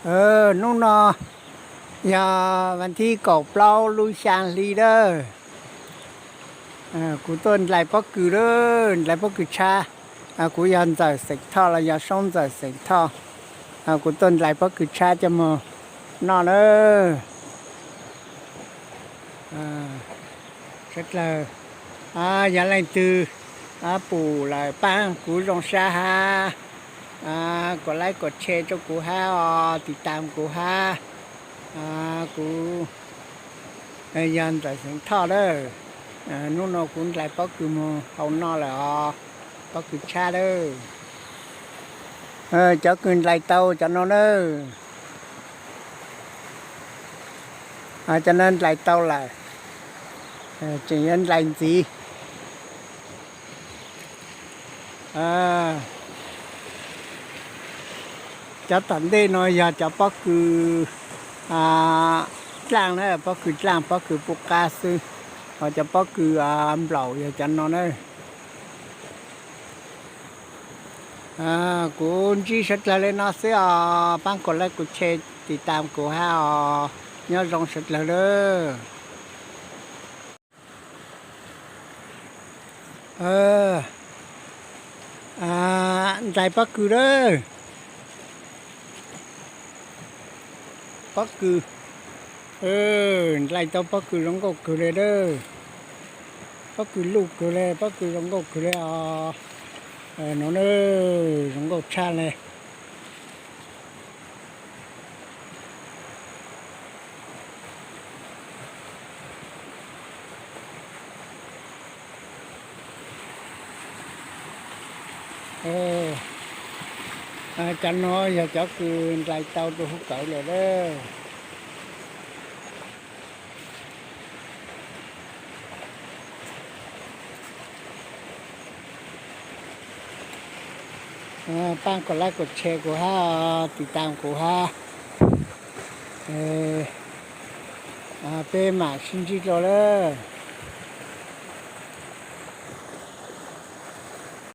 Hnub no yog vas thib kaum plaub lub xya hli lawm. Kuv tuaj nplais pob kws lawm, nplais pob kws tshab. Kuv yog Ntxawm xeem Thoj los yog Soob Ntxawm xeem Thoj. Kuv tuaj nplais pob kws tshab coj mus noj lawm. Sawv dlawg, yog leej twg pum lawm paab kuv zoo sab hab, kuv like kuv share rua kuv hab os, tiv tam kuv hab. Kuv yog Ntxawm xeem Thoj lawm. Hnub no kuv nplais pob kws mus hau noj lawm os, pob kws tshab lawm. Cov kws nplais tau cov no na. Cov no nplais tau lawm, tseem yuav nplais ntxiv. Cov tom ntej no yog cov pob kws dlaaj na, pob kws dlaaj, pob kws pub qab xwb. Ho cov pob kws nplaum yog cov no na. Kuv ntsib sawv dlawg le no xwb os, paab kuv like kuv share tiv tam kuv hab os, nyob zoo sawv dlawg lawm. Nplais pob kws lawm. Pob kws, nplais tau pob kws zoo nkauj kawg le lawm. Pob kws luj kawg le, pob kws zoo nkauj kawg le os. No na, zoo nkauj tshaj le. Cov no yog cov kws nplais tau rua huv kawv lawm lawm. Paab kuv like kuv share kuv hab, tiv tam kuv hab. Peb mam sib ntsib dlua lawm.